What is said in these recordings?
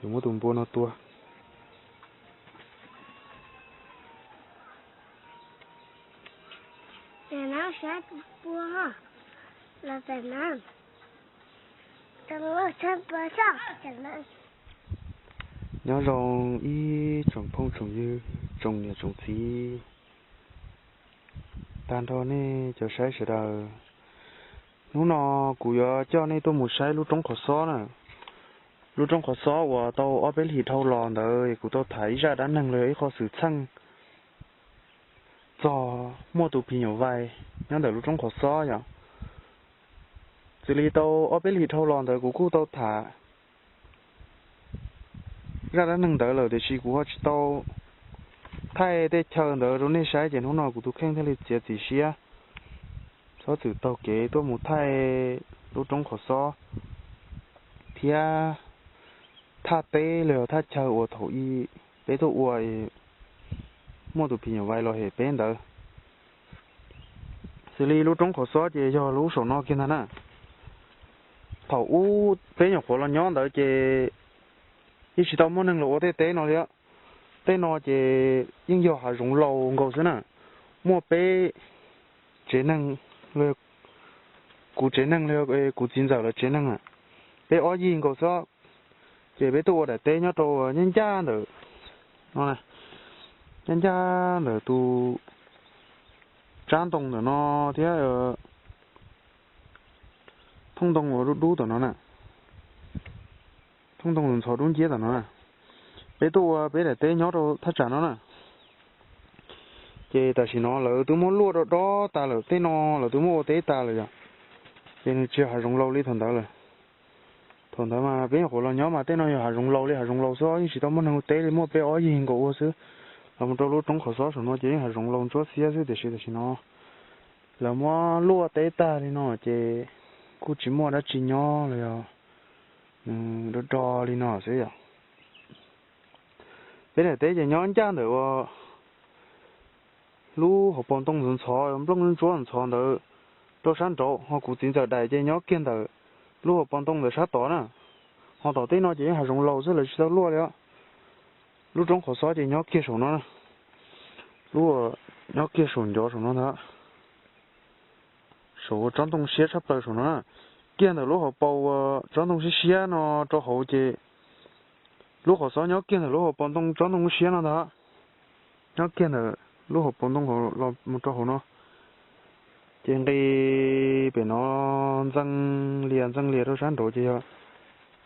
Yuav muab tus npua no tua. Nyob zoo ib tsoom phooj tsoom ywg, tsoom niam tsoom txiv, tag nrho nej cov saib sawv daws. Hnub no kuv yuav coj nej tuaj mus saib lub roob qhov xob na. Lub roob qhov xob uas tau ob peb hlis dhau los ntawd kuv tau tham ib zaj dab neeg los yog ib qho xwm txheej txog muaj tus phim nyuj vais nyob ntawm lub roob qhov xob yom. Xws li tau ob peb hlis dhau los ntawd kuv kuj tau tham zaj dab neeg ntawd lawm, tiam sis kuv ho tsis tau thaij tej chaw ntawd rau nej saib, ces hnub no kuv tus kheej thiaj li txiav txim siab txhob txwm taug kev tuaj mus thaij lub roob qhov xob thiab thaj teb los yog thaj chaw uas thaum ub peb tuaj ua muaj tus phim nyuj vais los hem peb ntawd. Xws li lub roob qhov xob ces yog lub saum no kiag ntag na. Thaum ub peb nyuam qhuav los nyob ntawd ces yeej tsis tau muaj neeg los ua tej teb no li. Tej no ces yeej yog hav zoov laus nkaus xwb na. Muaj peb tsev neeg, kuv tsev neeg los kuv txiv ntxawm lawv tsev neeg, peb ob yig nkaus xwb. Ces peb tuaj ua daim teb nyob rau ncaj ncaj ntawm no, ncaj ncaj ntawm tus tsab ntoo ntawm no thiab thoob ntoo uas dub dub tom no na, thoob ntoo ntxhov dub nciab tom no na. Peb tuaj ua peb daim teb nyob rau thaj tsam no na. Ces tam sim no lawv twb muab luaj dob dob tas lawm, tej no lawv twb muab ua teb tas lawm yom. Ces nws tsis yog hav zoov laus li thaum ntawd lawm. Thaum ntawd mas peb nyuam qhuav los nyob mas tej no yog hav zoov laus li hav zoov laus xwb, yeej tsis tau muaj neeg ua teb li, muaj peb ob yig nkaus ua xwb. Los mus rau lub roob qhov xob saum no ces yeej hav zoov laus ntsuab xiab xwb, tiam sis tam sim no lawv muab luaj teb tag li no ces kuj tsis muaj dab tsi nyob los yog nws do do li no xwb yom. Peb daim teb ces nyob ncaj ntawm ua lub hauv paus ntoo ntxhov ntxhov, nplooj ntsuab ntxhov ntawd rau sab nraud, ho kuv txiv ntxawm daim ces nyob kiag ntawm lub hauv paus ntoo ntawd sab tod na. Ho tom tej no ces yeej hav zoov laus xwb, lawv tsis tau luaj li. Lub roob qhov xob ces nyob kiag saum no, lub nyob kiag saum ncov saum no ntag, saum ua tsob ntoo siab tshaj plaws saum no na. Kiag ntawm lub hauv paus ua tsob ntoo siab siab no rau hauv ces lub qhov xob nyob kiag ntawm lub hauv paus ntoo tsob ntoo siab no ntag. Nyob kiag ntawm lub hauv paus ntoo los mus rau hauv no, ces nqis pem no ntxees lias ntxees lias rau sab nraud ces yog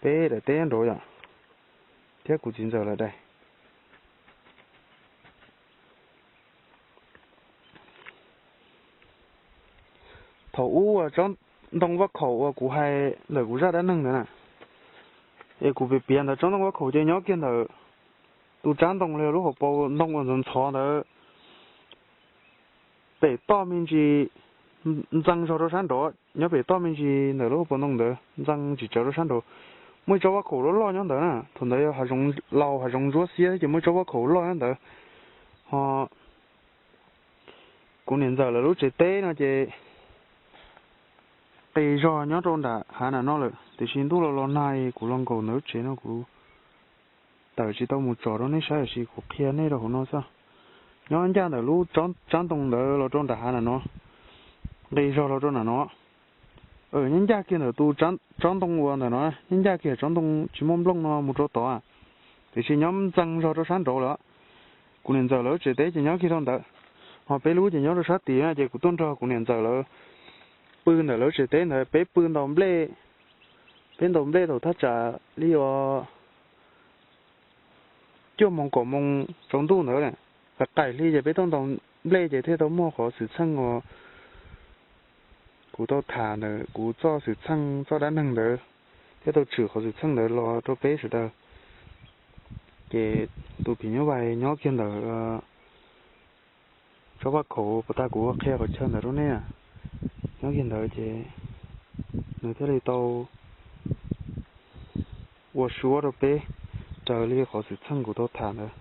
peb daim teb nraud yom, thiab kuv txiv ntxawm lawv daim. Thaum ub tsob ntoo vaj khaum uas kuv hais ntawm kuv zaj dab neeg ntawd na, es kuv piav piav ntawd tsob ntoo vaj khaum ces nyob kiag ntawm tus tsab ntoo los yog lub hauv paus ntoo uas ntxhov ntxhov ntawd pem toj me ntsis, ntxees zog rau sab nraud, nyob pem toj me ntsis ntawm lub hauv paus ntoo ntawd ntxees tsis tsawv rau sab nraud. Muaj ib tsob vaj khaum loj loj nyob ntawd na, thaum ntawd yog hav zoov laus hav zoov ntsuab xiab ces muaj ib tsob vaj khaum loj nyob ntawd. Ho kuv niam ntxawm lawv lub tsev teb no ces qis zog nyob rau nram hav nram no lawm, tiam sis ntuj los los nag kuv los nkaum ntawm lub tsev no kuv tawm tsis tau mus tsom rau nej saib, tiam sis kuv qhia nej rau hauv no xwb. Nyob ncaj ntawm lub tsab ntoo ntawd los rau nram hav nram no, nqis zog los rau nram no. Nyob ncaj kiag ntawm tus tsob ntoo uas ntawm no, nyob ncaj kiag tsob ntoo tsis muaj nplooj no mus rau tod, tiam sis nyob ntxees zog rau sab nraud lawm. Kuv niam ntxawm lawv lub tsev teb ces nyob kiag rau ntawd, ho peb lub ces nyob rau sab tid na, ces kuv tuaj nrog kuv niam ntxawm lawv pw ntawm lawv lub tsev teb ntawd, peb pw ntaus nplej, peb ntaus nplej thaum thaj tsam li uas cuaj moos kaum moos tsaus ntuj ntawd, qaim qaim hli ces peb tuaj ntaus nplej ces thiaj tau muaj qhov xwm txheej uas kuv tau tham ntawm kuv txoj xwm txheej txoj dab neeg ntawd, thiab tau tshwm qhov xwm txheej ntawd los rau peb sawv daws. Ces tus phim nyuj vais nyob kiag ntawd, tsob vaj khaum puas tas kuv qhia qhov chaw ntawd rau nej, nyob kiag ntawd ces nws thiaj li tau ua suab rau peb raws li qhov xwm txheej kuv tau tham ntawd.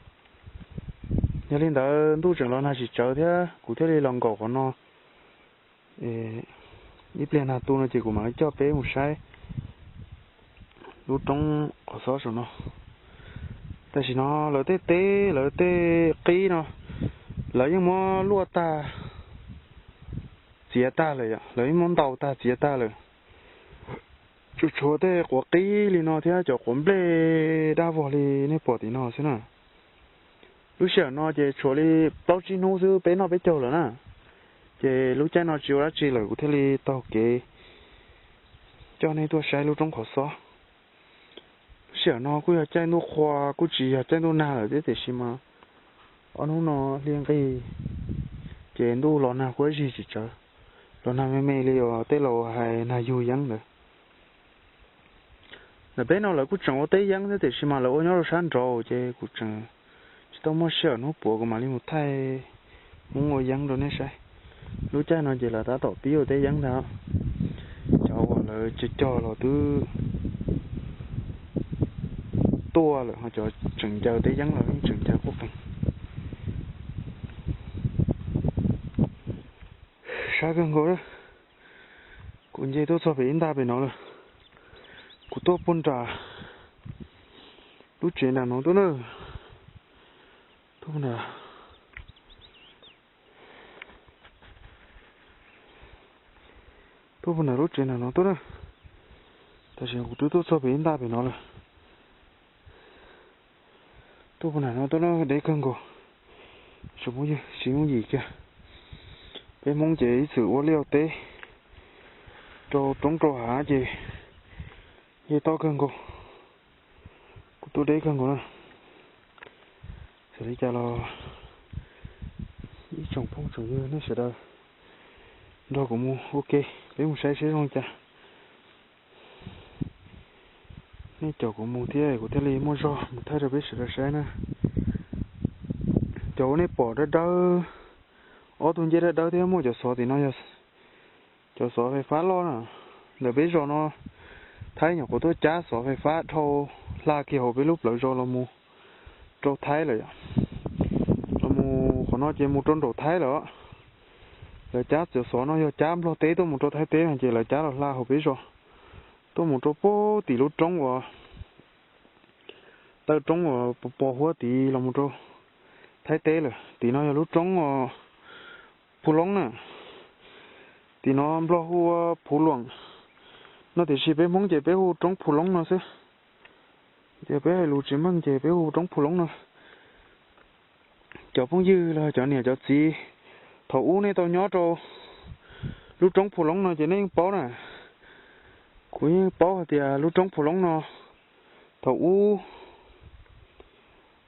Yog li ntawd ntuj tseem los nag tsis tsawv thiab kuv thiaj li los nkaum qhov no. Ib pliag nag tu no ces kuv mam li coj peb mus saib lub roob qhov xob saum no. Tam sim no lawv tej teb, lawv tej qib no, lawv yeej muab luaj tag, txiav tag lawm yom, lawv yeej muab ntaus tag txiav tag lawm. Tsuas tshuav tej quav qib li no thiab cov quav nplej dab vog li nej pom tim no xwb na. Lub sij hawm no ces tshuav li plaub tsib hnub xwb peb noj peb caug lawm na. Ces lub caij no tsis ua dab tsi lawm kuv thiaj li taug kev coj nej tuaj saib lub roob qhov xob. Lub sij hawm no kuj yog caij ntuj qhua, kuj tsis yog caij ntuj nag lawm thiab tiam sis mas ob hnub no hli nqig ces ntuj los nag kuj zig tsis tsawv, los nag me me li uas tej laus hais nag yug yeeb ntawd. Ntawm peb no lawv kuj tseem ua teb yeeb thiab tiam sis mas lawv ua nyob rau sab nraud ces kuv tseem tsis tau muaj sij hawm hnub puav kuv mam li mus thaij Hmoob ua yeeb rau nej saib. Lub caij no ces lawv tab tom pib ua teb yeeb ntag. Cov uas lawv cog cog los twb tuaj lawm, ho cov tseem ncaws teb yeeb los yeej tseem ncaws quj qees. Sab kawg nkaus, kuv nce tuaj txog pem ib nta pem no lawm. Kuv tuaj puag nram lub tsev nram no tuaj na. Tuaj puag nram, tuaj puag nram lub tsev nram no tuaj na. Tam sim kuv twb tuaj txog pem ib nta pem no lawm. Tuaj puag nram no tuaj na, deb kawg nkaus. Tsis muaj yim kiag. Peb Hmoob ces ib txwm ua liaj ua teb rau roob rau hav ces yog tob kawg nkaus. Kuv tuaj deb kawg nkaus na. Txawm li cas los ib tsoom phooj tsoom ywg nej sawv daws nrog kuv mus ua ke, peb mus saib seb zoo li cas. Nej caum kuv mus thiab kuv thiaj li muaj zog mus thaij rau peb sawv daws saib na. Cov uas nej pom dawb dawb, ob tug ncej dawb dawb thiab muaj cov xov tim no yog cov xov fais fab loj na. Ntawm peb zos no Thaib nyuam qhuav tuaj cab xov fais fab dhau hla kiag hauv peb lub plawv zos los mus rau Thaib lawm yom. Los mus qhov no ces mus rau nraum Thaib lawm. Lawv cab cov xov no yog cab Nplog teb tuaj mus rau Thaib teb no ces lawv cab los hla hauv peb zos tuaj mus rau puag tim lub roob uas taw roob uas pos huab tid los mus rau Thaib teb lawm. Tim no yog lub roob uas Phu Loob na. Tim no Nplog hu ua Phu Luam no tiam sis peb Hmoob ces peb hu roob Phu Loob no xwb. Ces peb hais lus tsis meej ces peb hu roob Phu Loob no. Cov phooj ywg los cov niam cov txiv thaum ub nej tau nyob rau lub roob Phu Loob no ces nej yeej paub na. Kuv yeej paub hais tias lub roob Phu Loob no thaum ub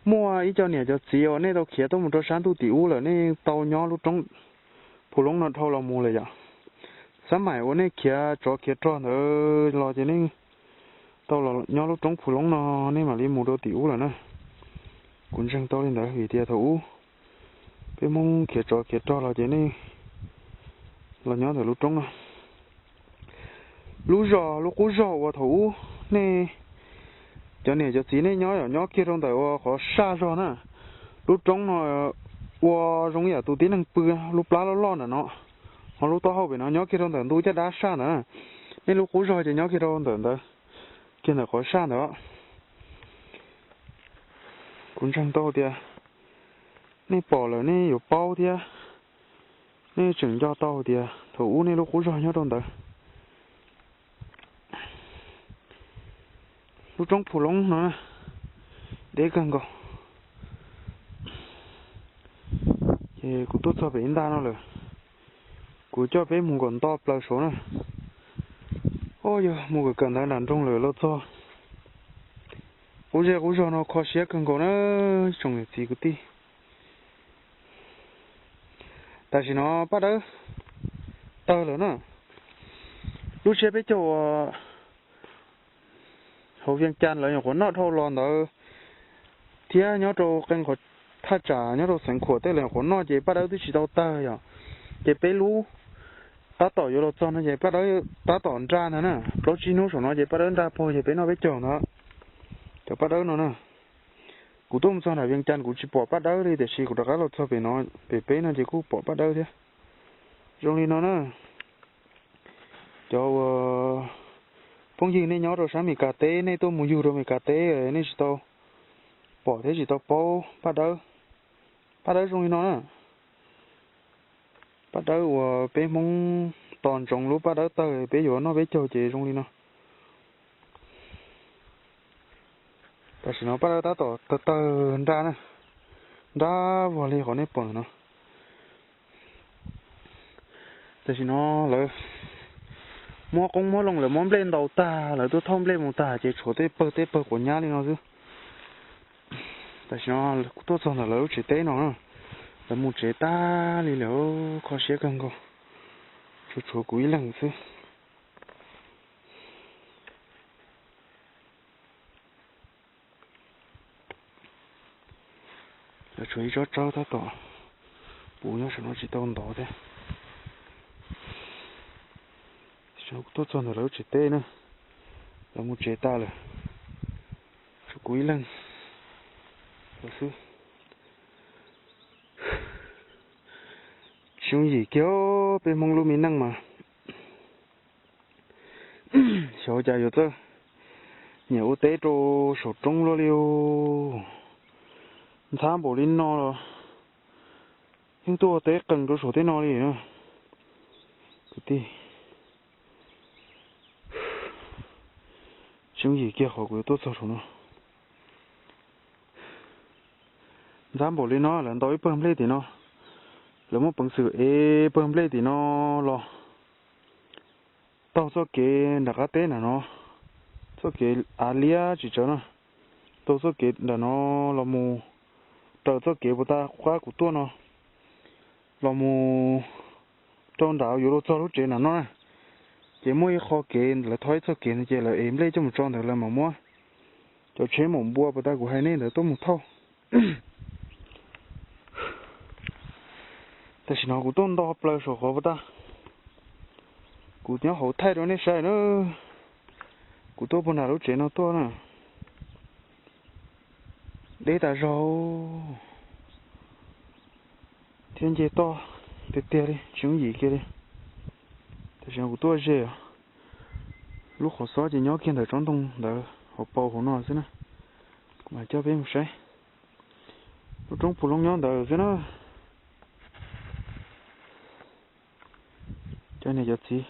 muaj ib co niam cov txiv uas nej tau khiav tuaj mus rau sab ntuj tim ub lawm nej tau nyob lub roob Phu Loob no dhau los mus lawm yom. Xab maim uas nej khiav tsov khiav rog ntawd los ces nej tau los nyob lub roob Phu Loob no, nej mam li mus rau tim ub lawm na. Kuv ntseeg tau li ntawd vim tias thaum ub peb Hmoob khiav tsov khiav rog los ces nej los nyob ntawm lub roob no. Lub zos, lub qub zog uas thaum ub nej cov niam cov txiv nej nyob yom, nyob kiag rau ntawm uas qhov saj zog na. Lub roob no ua zoo yam tus tib neeg pw, lub plab loj loj ntawm no, ho lub taub hau pem no nyob kiag rau ntawm ntu caj dab saj ntawd. Nej lub qub zog ces nyob kiag rau ntawm ntawd, kiag ntawm qhov saj ntawd. Kuv ntseeg tau tias nej pom lawm nej yuav paub thiab, nej tseem nco tau tias thaum ub nej lub qub zog nyob rau ntawd. Lub roob Phu Loob no deb kawg nkaus. Ces kuv tuaj txog pem ib nta no lawm, kuv coj peb mus kom nto plaws saud na. Os, yog mus kawm kawm ntawv nram nroog lawm los txog qub zej qub zog no kho siab kawg nkaus na, tsoom niam txiv kwv tij. Tam sim no Paj Dawb tawg lawm na. Lub tsiab peb caug uas hauv Vias Cas lawv nyuam qhuav noj dhau los ntawd thiab nyob rau qee qhov thaj tsam nyob rau Xeev Khuam tej lawv nyuam qhuav noj ces Paj Dawb twb tsis tau tawg yom. Ces peb lub tab tom yuav los txog no ces Paj Dawb tab tom nraj ntag na. Plaub tsib hnub saum no ces Paj Dawb nraj puag ces peb noj peb caug ntawd. Cov Paj Dawb no na, kuv tuaj mus txog nram Vias Cas kuv tsis pom Paj Dawb li tiam sis kuv rov qab los txog pem no, pem peb no ces kuj pom Paj Dawb thiab. Zoo li no na, cov uas phooj ywg nej nyob rau sab Meskas teb nej tuaj mus yug rau Meskas teb nej tsis tau pom thiab tsis tau paub paj dawb. Paj dawb zoo li no na. Paj dawb uas peb Hmoob tos ntsoov lub paj dawb tawg peb yuav noj peb caug ces zoo li no. Tam sim no paj dawb tab tom tawg tawg nra na, nra vog li qhov nej pom ntawm no. Tam sim no lawv muab qoob muab loo, lawv muab nplej ntaus tag, lawv tuaj thauj nplej mus tag ces tshuav tej pawg tej pawg quav nyab li no xwb. Tam sim no kuv tuaj txog ntawm lawv lub tsev teb no na, lawv mus tsev tag li lawm, kho siab kawg nkaus, tsuas tshuav kuv ib leeg xwb. Lawv tshuav ib tsob tsawb tab tom puv nyob saum no tsis tau ntov thiab. Kuv tuaj txog ntawm lawv lub tsev teb na, lawv mus tsev tag lawm, tshuav kuv ib leeg xwb. Tsis yooj yim kiag peb Hmoob lub me neej mas. Xyov cas yuav txawj nyiam ua teb rau saum roob luaj li os. Ntxhab npaum li no los yeej tuaj ua teb qees rau saum tej no li na. Kwv tij, tsis yooj yim kiag qhov kuv yuav tuaj txog saum no. Ntxhab npaum li no lawv ntaus ib pawg nplej tim no, lawv muaj peev xwm ev pawg nplej tim no los taug txoj kev nram qab teb nram no, txoj kev av liab tsis tsawv no, taug txoj kev nram no los mus raws txoj kev puas tag qab kuv tuaj no los mus rau nram yuav luag txog lub tsev nram no na. Ces muaj ib qho kev lawv tho ib txoj kev ntawd ces lawv ev nplej coj mus tso ntawd lawv mam muab cov tsheb maum npua puas tag kuv hais nej ntawd tuaj mus thauj. Tam sim no kuv tuaj nto plaws saum qhov puas tag, kuv nyob hauv thaij rau nej saib na. Kuv tuaj puag nram lub tsev no tuaj na, deb tas zog thiab nce toj tiag tiag li tsis yooj yim kiag li. Tam sim no kuv tuaj ze os, lub qhov xob ces nyob kiag ntawm tsob ntoo ntawd hauv paus hauv no xwb na. Kuv mam coj peb mus saib, lub roob puv loo nyob ntawd xwb na. Cov niam cov txiv,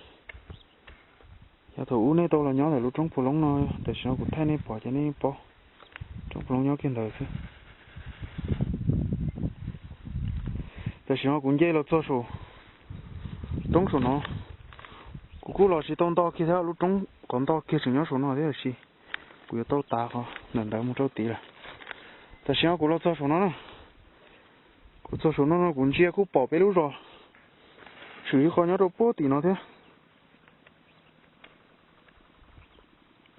yog thaum ub nej tau los nyob ntawm lub roob puv loo no, tam sim no kuv thaij nej pom ces nej paub, roob puv loo nyob kiag ntawd xwb. Tam sim no kuv nce los txog saum roob saum no, kuv kuj los tsis tau nto kiag thiab, lub roob qhov nto kiag tseem nyob saum no thiab tiam sis kuv yuav tau tav qhov ntawm ntawd mus rau tid lawm. Tam sim no kuv los txog saum no na, kuv txog saum no no kuv ntsia kuj pom peb lub zos tshwm ib qho nyob rau puag tim no thiab.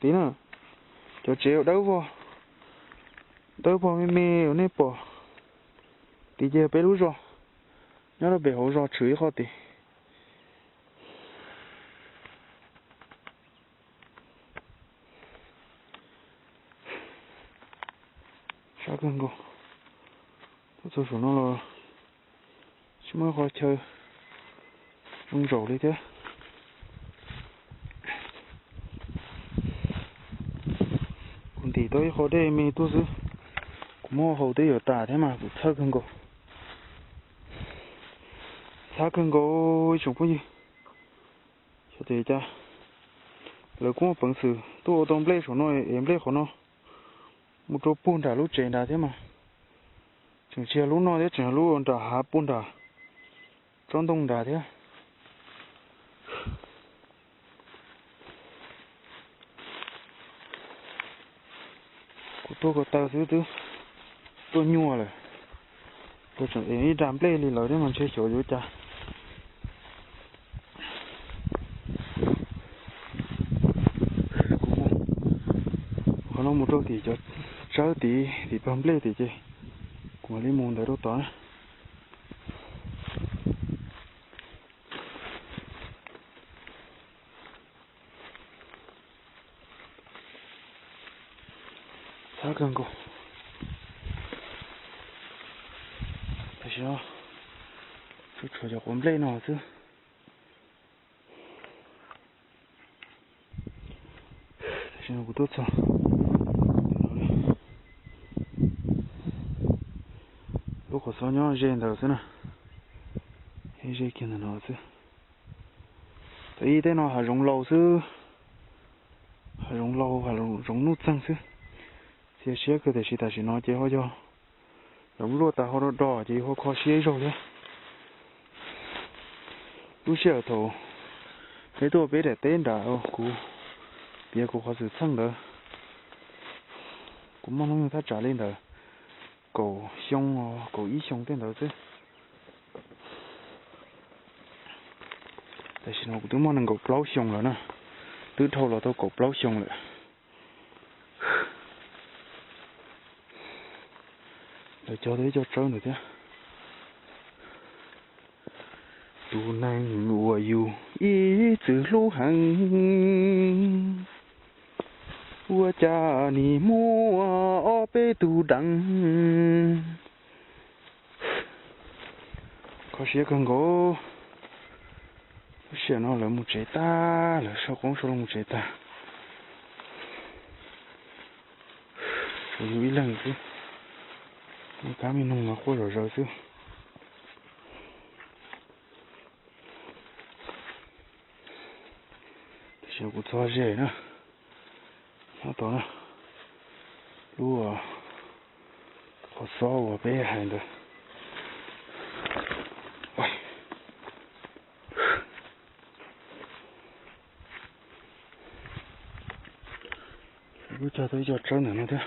Tid na, cov tsev dawb vog, dawb vog me me uas nej pom tid ces yog peb lub zos, nyob rau pem hauv zos tshwm ib qho tid. Sab kawg nkaus, tuaj txog saum no los tsis muaj ib qho chaw zoo zaum li thiab. Kuv ntim tau ib qho dej me tuaj xwb, kuv muab haus twb yuav tas thiab mas kuv txhawj kawg nkaus. Txhawj kawg nkaus ib tsoom phooj ywg. Xyov tias cas lawv kuj muaj peev xwm tuaj ua tau nplej saum no es nplej qhov no mus rau puag nram lub tsev nrad thiab mas. Tseem tsis yog lub no thiab, tseem yog lub nram hav puag nram tsob ntoo nrad thiab. Kuv tuaj ko taw xwb twb tuaj nyuaj lawm, kuv tseem ev ib nra nplej li lawm thiab mas ntshe xyov yuav ua cas. Qhov no mus rau tim cov tsawb tid, tim pawg nplej tim ces kuv mam li mus ntawd rau tod na. Txhawj kawg nkaus. Tam sim no tshuav tshuav cov quav nplej no xwb. Tam sim no kuv tuaj txog, Lub qhov xob nyob ze ntawd xwb na, ze kiag ntawm no xwb. Tam ib teb no hav zoov laus xwb, hav zoov laus, hav zoov nuj txeeg xwb. Txias siab kawg tiam sis tam sim no ces ho yog zoov luaj tas ho do do ces yus ho kho siab ib zaug thiab. Lub sij hawm thaum peb tuaj peb daim teb nram kuv piav kuv qhov xwm txheej ntawd, kuv muaj hnub nyoog thaj tsam li ntawd kaum xyoo, kaum ib xyoo tej ntawd xwb. Tam sim no kuv twb muaj nees nkaum plaub xyoo lawm na, twb dhau los tau kaum plaub xyoo lawm. Lawv cog tau ib co tsawb ntawd thiab. Tus neeg uas yus ib txwm hlub heev, ua cas nim muaj ob peb tug deev. Kho siab kawg nkaus. Lub sij hawm no lawv mus tsev tag, lawv sau qoob sau loo mus tsev tag. Tshuav yus ib leeg xwb, me kab me noog mas quaj zom zaws xwb. Tam sim no kuv txog ze na, nyob tod na, lub qhov xob uas peb hais ntawd. Kuj cog tau ib co tsawb ntawm no thiab.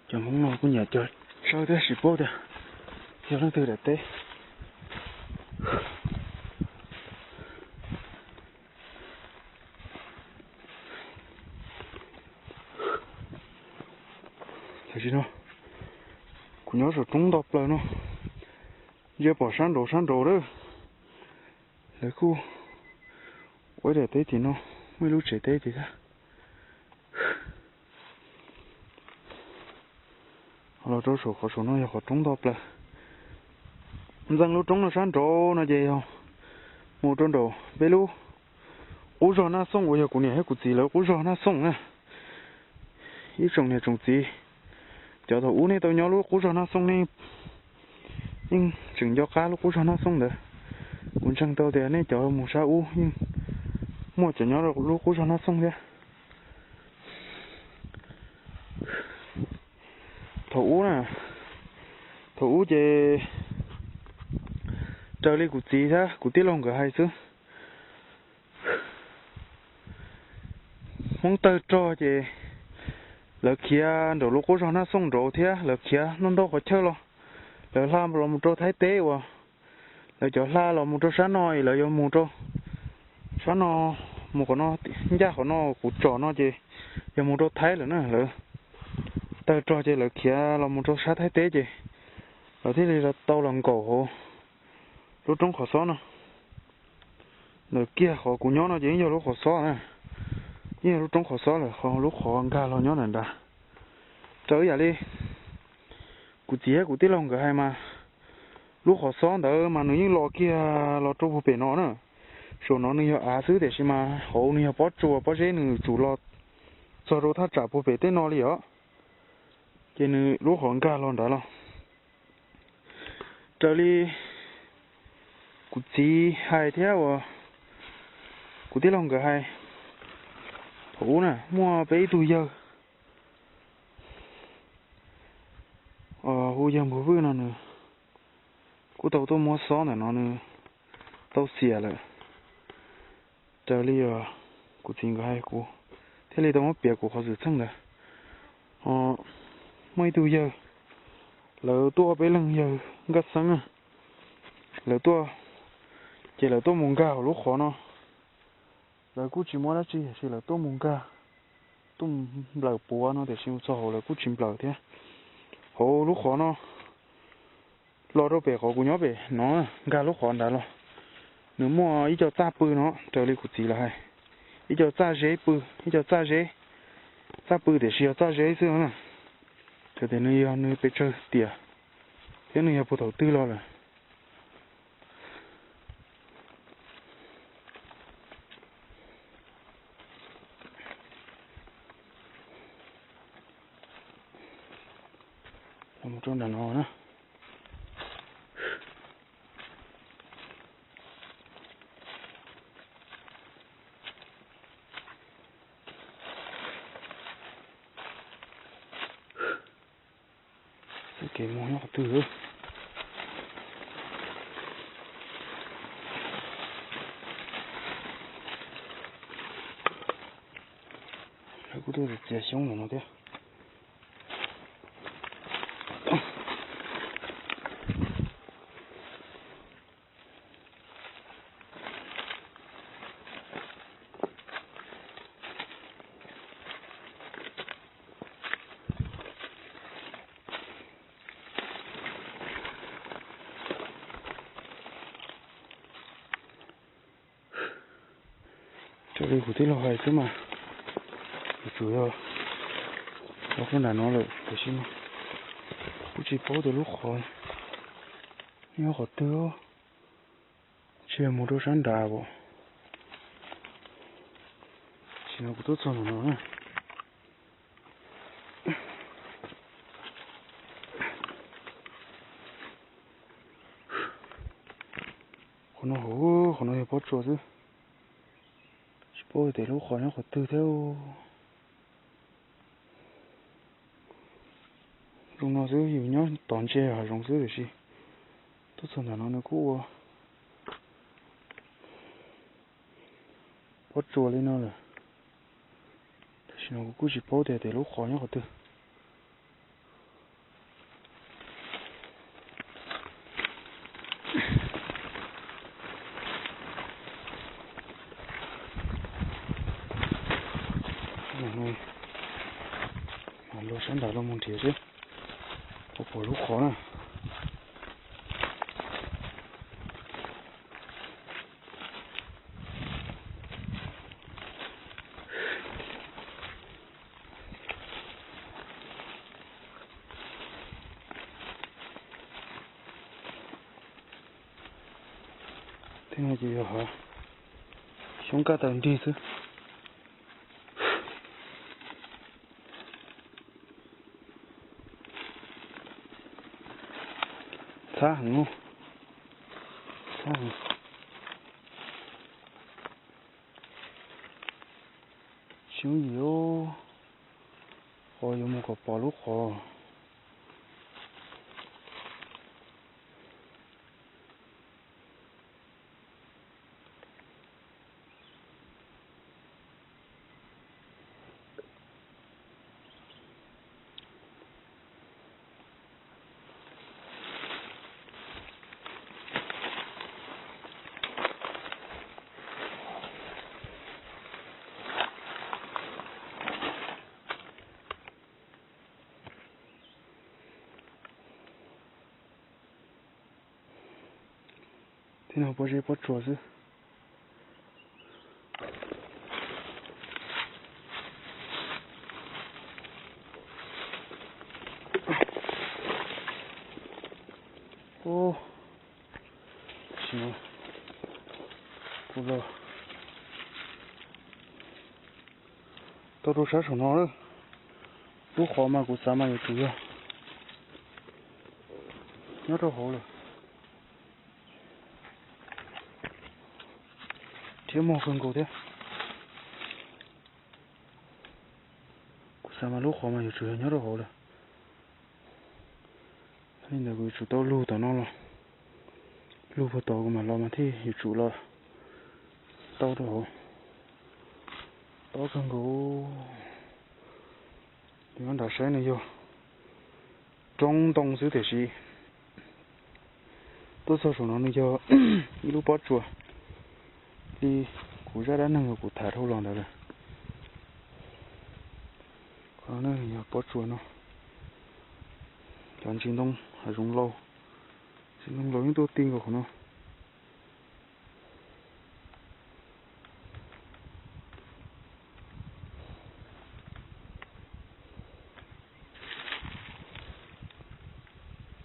Cov Hmoob no kuj nyiam cog tsawb thiab, tsis paub tias yog leej twg daim teb. Tam sim no kuv nyob saum roob nto plaws no, ntsia pom sab nraud sab nraud lawm. Lawv kuj ua ib daim teb tim no, muaj ib lub tsev teb tim thiab. Los rau saum qhov saum no yog qhov roob nto plaws. Ntxeev lub roob no sab nraud no ces yog mus rau nraum peb lub qub zog Naj Xooj uas yog kuv niam thiab kuv txiv lawv qub zog Naj Xooj na. Ib tsoom niam tsoom txiv, cov thaum ub nej tau nyob lub qub zog Naj Xooj ne, yeej tseem nco qab lub qub zog Naj Xooj ntawd. Kuv ntseeg tau tias nej cov mus sab ub yeej muaj cov nyob lub qub zog Naj Xooj thiab. Thaum ub na, thaum ub ces raws li kuv txiv thiab kuv tij laug nkawd hais xwb, Hmoob tawg rog ces lawv khiav nraum lub qub zog Naj Xooj nraud thiab lawv khiav noj ntoj qhov chaw los, lawv hla los mus rau Thaib teb uas lawv cov hla los mus rau sab no es lawv yuav mus rau sab no, mus qhov no, ncaj qhov no kuv tsom no ces yog mus rau Thaib lawm na. Lawv tawg rog ces lawv khiav los mus rau sab Thaib teb ces lawv thiaj li tau los nkaum hauv lub roob qhov xob no. Ntawm kiag qhov kuv nyob no ces yeej yog lub qhov xob na, yeej yog lub roob qhov xob lawm, qhov lub qhov nkag los nyob ntawm nrad. Raws yam li kuv txiv thiab kuv tij laug nkawd hais mas, lub qhov xob ntawd mas nws yeej los kiag los rau puag pem no na. Saum no nws yog av xwb tiam sis mas hauv nws yog pob tsuas pob zeb, nws tsum los txog rau thaj tsam puag pem tej no li os. Ces nws lub qhov nkag los nrad los. Raws li kuv txiv hais thiab uas kuv tij laug nkawd hais, thaum ub na muaj peb ib tug yawg hu yawg Npuag Vwj no, nws kuj tau tuaj muab xob ntawm no nws tau xiam lawm. Raws li kuv txiv nkawd hais, kuv thiaj li tau muab piav kuv qhov xwm txheej ntawd. Muaj ib tug yawg, lawv tuaj peb leeg yawg nkaj xeeb na, lawv tuaj, ces lawv tuaj mus nkag hauv lub qhov no. Lawv kuj tsis muab dab tsi tiam sis lawv tuaj mus nkag, tuaj nplawm puav no tiam sis mus txog hauv lawv kuj tsis nplawm thiab. Hauv lub qhov no los rau pem qhov kuv nyob pem no, nkag lub qhov nrad los, nws muaj ib co txaj pw no raws li kuv txiv lawv hais, ib co txaj zeb pw, ib co txaj zeb, txaj pw tiam sis yog txaj zeb xwb na. Txawm tias nws yog nws pes tsawg tiam thiab nws yog puag thaum twg los lawm. Los mus rau nram no na. Kev mus nyob qhov twg? Lawv kuj tuaj txiav xyoob ntawm no thiab. Raws li kuv tij laug hais xwb mas, yuav tsum yog los puag nram no lawm tiam sis mas kuv tsis paub tias lub qhov nyob qhov twg. Tsis yog mus rau sab nrad as. Tam sim no kuv tuaj txog ntawm no na. Qhov no hauv, qhov no yog pob tsuas xwb. Tsis paub tias lub qhov nyob qhov twg thiab. Zoo no xwb, yus nyob tom ntsia hav zoov xwb tiam sis tuaj txog ntawm no nws kuj ua pob tsuas li no lawm. Tam sim no kuv kuj tsis paub tias tias lub qhov nyob qhov twg. Mam luag sab nrad los mus nrhiav seb puas pom lub qhov na. Tej no ces yog xyoob kaj taws nrig xwb. Txhab heev, txhab heev. Tsis yooj yim, qhov yuav mus kom pom lub qhov. Tej no pob zeb pob tsuas xwb. Ub, tam sim no kuv los tau rau sab saum no lawm. Lub qhov mas kuv xav mas yuav tsum yog nyob rau hauv lawm. Thiab mog kawg nkaus thiab. Kuv xav mas lub qhov mas yuav tsum yog nyob rau hauv lawm. Li ntawd kuv yuav tsum tau lug tom no los, lug puag tod kuv mam los mas thiaj yuav tsum los tau rau hauv. Tob kawg nkaus. Nyob nram saib nws yog roob ntoo xwb tiam sis tuaj txog saum no nws yog ib lub pob tsuas li kuv zaj dab neeg uas kuv tham dhau los ntawd lawm. Qhov no yog pob tsuas no. Cov ntsis ntoo hav zoov laus, ntsis ntoo laus yeej tuaj ti nkaus qhov no.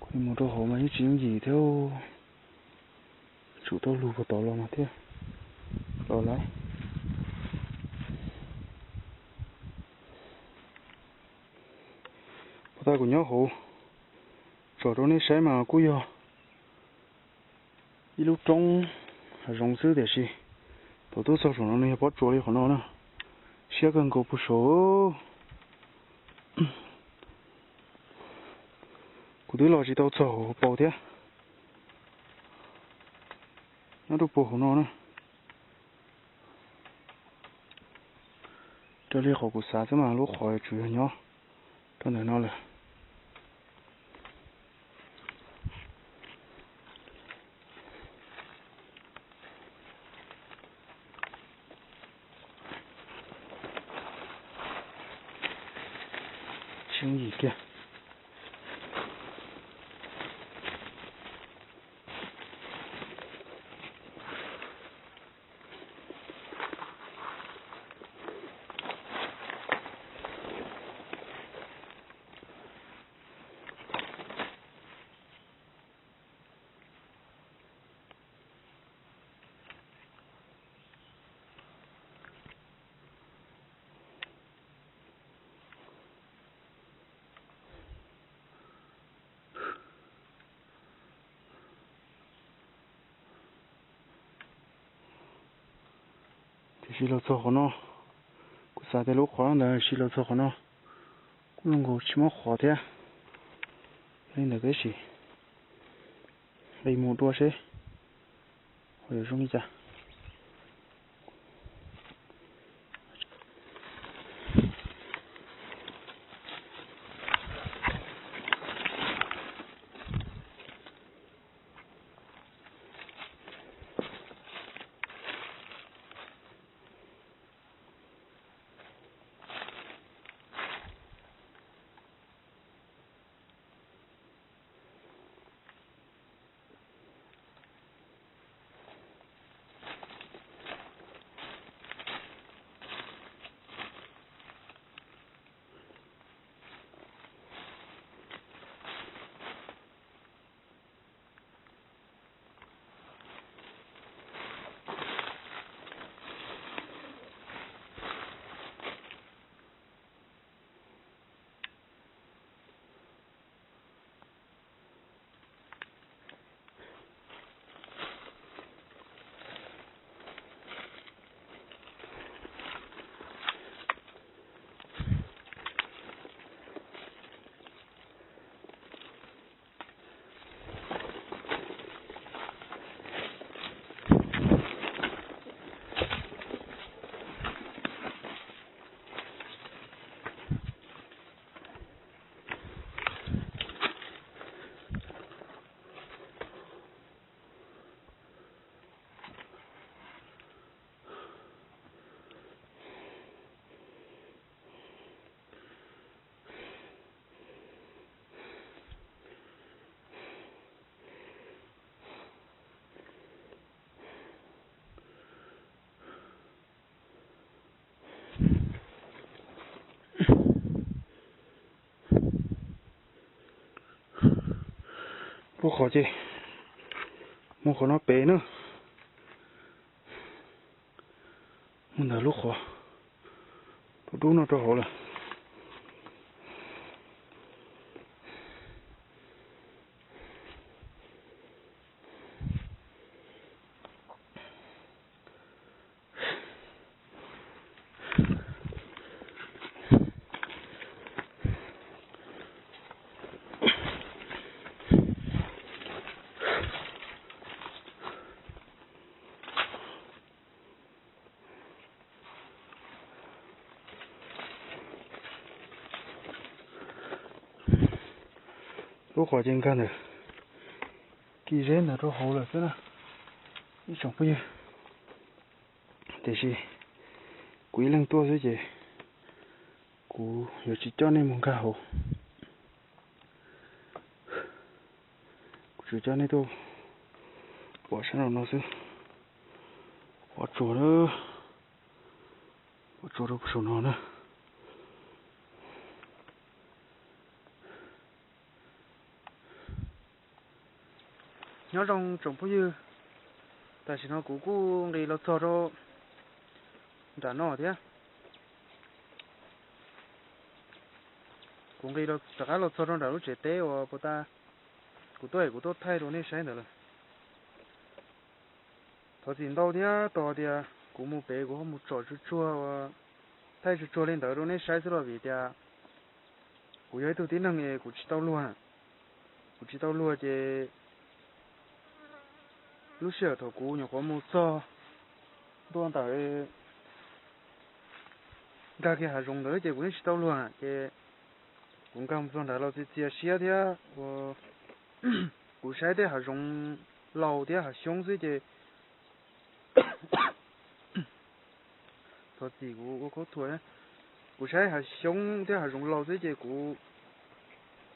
Kuv mus rau hauv mas yeej tsis yooj yim thiab. Tsum tau lug puag tod los mas thiaj los lawm. Puag ta kuv nyob hauv tsom rau nej saib mas kuj yog ib lub roob hav zoov xwb tiam sis thaum tuaj txog saum no nws yog pob tsuas li qhov no na. Siab kawg nkaus puag saud. Kuv twb los tsis tau txog hauv paus thiab, nyob rau puag hauv no na. Raws li qhov kuv xav xwb mas lub qhov yuav tsum yog nyob rau ntawm no lawm. Tsis yooj yim kiag. Tiam sis los txog qhov no, kuv xav tias lub qhov ntawd, tiam sis los txog qhov no kuj zoo nkaus tsis muaj qhov thiab. Li ntawd peb sim nqis mus dua seb ho yuav zoo li cas. Lub qhov ces mus qhov no pem na, mus ntawm lub qhov dub dub no rau hauv lawm. Lub qhov ces nkag ntawm kis zeb ntawd rau hauv lawm xwb na ib tsoom phooj ywg. Tiam sis kuv ib leeg tuaj xwb ces kuv yuav tsis coj nej mus nkag hauv. Kuv tsuas coj nej tuaj pom sab nraum no xwb. Pov tsuas, pov tsuas rau saum no na. Nyob zoo tsoom phooj ywg, tam sim no kuv kuj nqis los txog rau nram no thiab. Kuv nqis rov qab los txog rau nram lub tsev teb uas puag ta kuv tuaj es kuv tuaj thaij rau nej saib ntawd lawm. Thov txim ntau thiab tos tias kuv mus pem kuv ho mus tsom tsuag tsuag, thaij tsuag tsuag li ntawd rau nej saib xwb los vim tias kuv yog ib tug tib neeg es kuv tsis tau luag na. Kuv tsis tau luag ces lub sij hawm thaum kuv nyuam qhuav mus txog ntua ntawm, nkag kiag hav zoov ntawd ces kuv yeej tsis tau luag ces kuv nkag mus txog nrad los txias txias siab thiab ua, kuv saib tej hav zoov laus thiab hav xyoob xwb ces thov txim kuv ua khaub thuas thiab. Kuv saib hav xyoob thiab hav zoov laus xwb ces kuv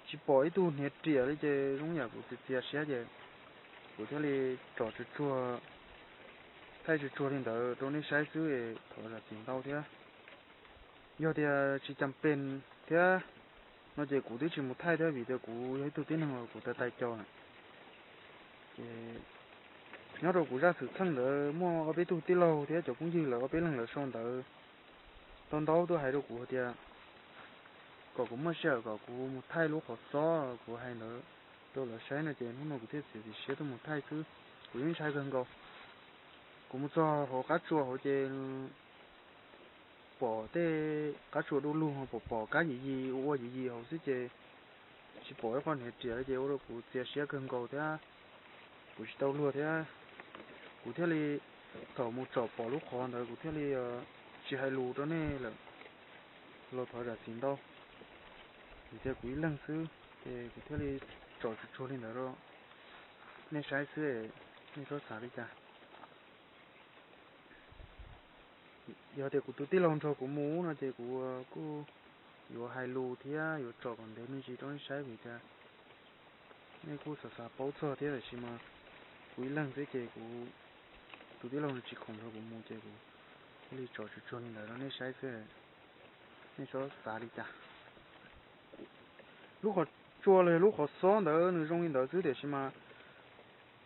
tsis pom ib tug hniav riam li ces zoo yam kuv txias txias siab ces kuv thiaj li tsom tsuag tsuag, thaij tsuag tsuag li ntawd rau nej saib xwb, thov zam txim ntau thiab. Yog tias tsis cam pes thiab no ces kuv twb tsis mus thaij thiab vim tias kuv yog ib tug tib neeg uas kuv tais tais caus na. Ces nyob rau kuv zaj xwm txheej ntawd muaj ob peb tug tij laug thiab cov phooj ywg lawv ob peb leeg lawv sau ntawv ntau ntau tuaj hais rau kuv hais tias kom kuv muaj sij hawm kom kuv mus thaij lub qhov xob kuv hais ntawd rau lawv saib no ces hnub no kuv thiaj txiav txim siab tuaj mus thaij xwb. Kuv yeej ntshai kawg nkaus. Kuv mus txog hauv qab tsua hauv ces pom tej qab tsua du lug pom pom kab yim yis ua ua yim yis hauv xwb ces tsis pom ib qho hniav riam li ces ua rau kuv txias siab kawg nkaus thiab kuv tsis tau luag thiab. Kuv thiaj li, thaum mus tsom pom lub qhov ntawd kuv thiaj li tsis hais lus rau nej lawm, los thov zam txim ntau. Vim tias kuv ib leeg xwb ces kuv thiaj li tsom tsuag tsuag li ntawd rau nej saib xwb, nej txhob xav li cas. Yog tias kuv tus tij laug nrog kuv mus no ces kuv kuj yuav hais lus thiab yuav tsom kom ntev me ntsis rau nej saib vim tias nej kuj xav xav paub txog thiab tiam sis mas kuv ib leeg xwb ces kuv, tus tij laug nws tsis khoom nrog kuv mus ces kuv thiaj li tsom tsuag tsuag li ntawd rau nej saib xwb, nej txhob xav li cas. Lub qhov tsua los yog lub qhov xob ntawd nws zoo li ntawd xwb tiam sis mas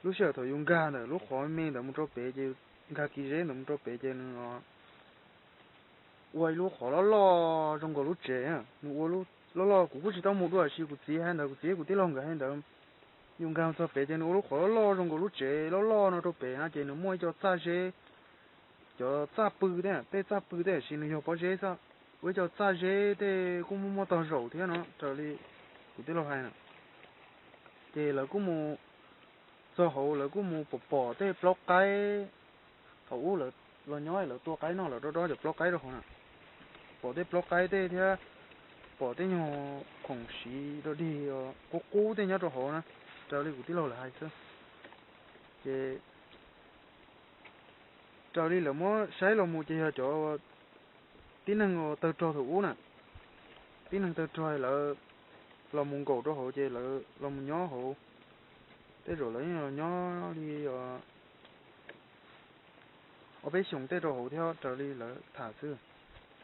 lub sij hawm thaum yus nkag ntawm lub qhov me ntawd mus rau pem ces, nkag kiv zeb ntawd mus rau pem ces nws ua ib lub qhov loj loj zoo nkaus lub tsev. Nws ua loj loj kuv kuj tsis tau mus dua tiam sis kuv txiv hais ntawd, kuv txiv kuv tij laug nkawd hais ntawd. Yus nkag txog pem ces nws ua lub qhov loj loj zoo nkaus lub tsev loj loj no rau pem na ces nws muaj ib co txaj zeb, cov txaj pw tej, tej txaj pw tej tiam sis nws yog pob zeb xwb, ua ib co txaj zeb tej kuj muaj muaj tog zaum thiab no raws li kuv tij laug hais na. Ces lawv kuj mus txog hauv lawv kuj mus pom pom tej plaub qaib, thaum ub lawv los nyob lawv tua qaib noj lawv dob dob cov plaub qaib rau hauv na, pom tej plaub qaib tej thiab pom tej nyuag khoom siv dog dig qub qub tej nyob rau hauv na, raws li kuv tij laug lawv hais xwb. Ces raws li lawv muab saib los mus ces yog cov tib neeg tawg rog thaum ub na, tib neeg tawg rog lawv los mus nkaum rau hauv ces lawv los mus nyob hauv. Tej zaum lawv yeej los nyob li ob peb xyoos tej rau hauv thiab raws li lawv tham xwb.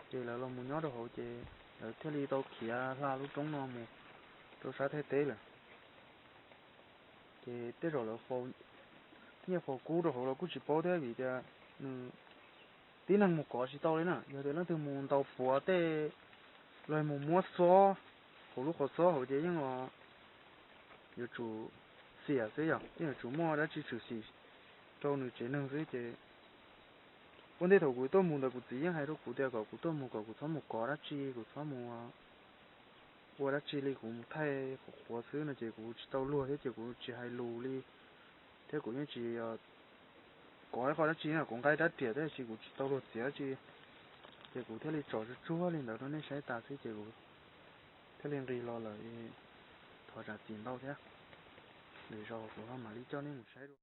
Ces lawv los mus nyob rau hauv ces lawv thiaj li tau khiav hla lub roob no mus rau sab Thaib teb lawm. Ces tej zaum lawv faus nyiaj faus kub rau hauv los kuj tsis paub thiab vim tias nws tib neeg mus kov tsis tau li na, yog tias leej twg mus ntaus puav tej los mus muab xob hauv lub qhov xob hauv ces yeej yuav tsum xiam xwb yog yeej yuav tsum muaj dab tsi tshwm sim rau nws tsev neeg xwb ces ua ntej thaum kuv tuaj mus ntawd kuv txiv yeej hais rau kuv tias kom kuv tuaj mus kom kuv txhob mus kov dab tsi, kuv txhob mus ua dab tsi li, kuv mus thaij qhuav qhuav xwb no ces kuv tsis tau luag thiab ces kuv tsis hais lus li, thiab kuv yeej tsis kov ib qho dab tsi na, kuv nqa rab riam thiab tiam sis kuv tsis tau luag txiav dab tsi. Ces kuv thiaj li tsom tsuag tsuag li ntawd rau nej saib tas xwb ces kuv thiaj li nqis los lawm, thov zam txim ntau thiab. Lwm zaus kuv ho mam li coj nej mus saib dua.